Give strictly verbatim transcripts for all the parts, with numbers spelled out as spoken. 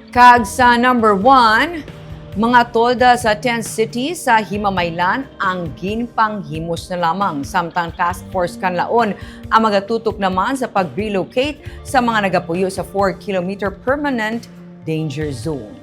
Kag sa number one, mga tolda sa tent city sa Himamaylan ang ginpanghimos na lamang, samtang task force Kanlaon ang magatutok naman sa pag-relocate sa mga nagapuyo sa four kilometer permanent danger zone.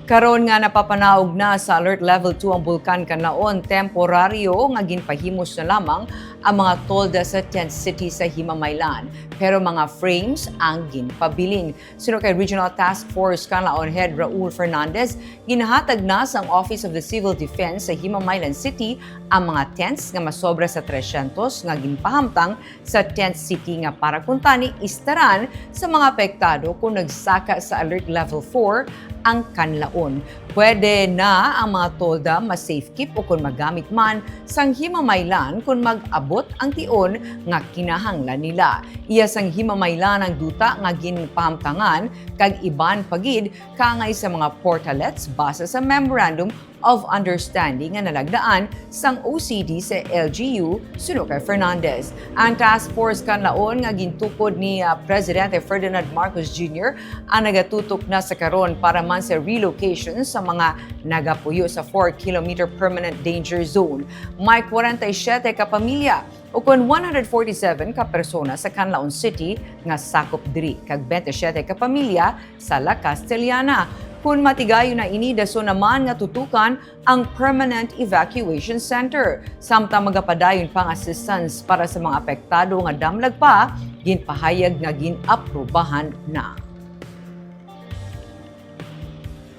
Karon nga napapanaog na sa Alert Level two ang Bulkan Kanlaon, temporaryo nga ginpahimos na lamang ang mga tolda sa tent city sa Himamaylan, pero mga frames ang ginpabilin. Suno kay Regional Task Force Kanlaon Head Raul Fernandez, ginahatag na sang Office of the Civil Defense sa Himamaylan City ang mga tents nga masobra sa tresyentos nga ginpahamtang sa tent city nga para kuntani istaran sa mga apektado kon nagsaka sa Alert Level four ang Kanlaon. Pwede na ang mga tolda ma-safe keep o kon magamit man sang Himamaylan kon mag-abot ang tion nga kinahanglan nila. Iya sang Himamaylan ang duta nga ginpahamtangan kag iban pa gid kaangay sa mga portalets base sa Memorandum of Understanding nga nalagnaan sang O C D sa L G U, suno kay Fernandez. Ang Task Force Kanlaon nga gintukod ni, ah, Presidente Ferdinand Marcos Junior ang nagatutok na sa karon para man sa relocation sa mga nagapuyo sa four kilometer permanent danger zone. May kwarenta y siyete ka pamilya ukon one hundred forty-seven ka persona sa Kanlaon City nga sakop diri, kag twenty-seven ka pamilya sa La Castellana. Kon matigayon na ini, dason naman nga tutukan ang Permanent Evacuation Center, samtang magapadayon pa ang assistance para sa mga apektado nga damlag pa, ginpahayag nga gin-aprubahan na.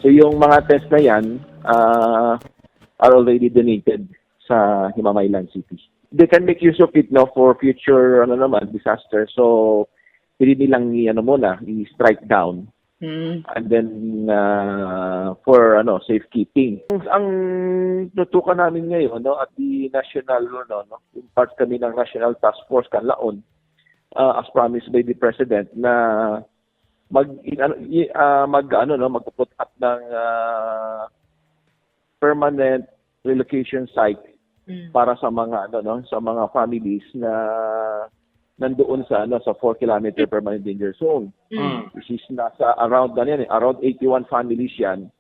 So yung mga tents na yan uh, are already donated sa Himamaylan City. They can make use of it, no, for future, ano naman, disaster. So pwede nilang i-, ano muna, i-strike down. Mm. And then uh, for, ano, safekeeping. Ang, ang tutukan namin ngayon, no, at the national, no, no, in part kami ng National Task Force Kanlaon, uh, as promised by the President, na mag in, ano, i- ah, mag ano, no, mag-put up ng ah, permanent relocation site Mm. para sa mga, ano, no, sa mga families na nandoon sa, ano, sa four kilometer permanent danger zone. Mm. Which is nasa around, ano yan, eh, around eighty-one families yan.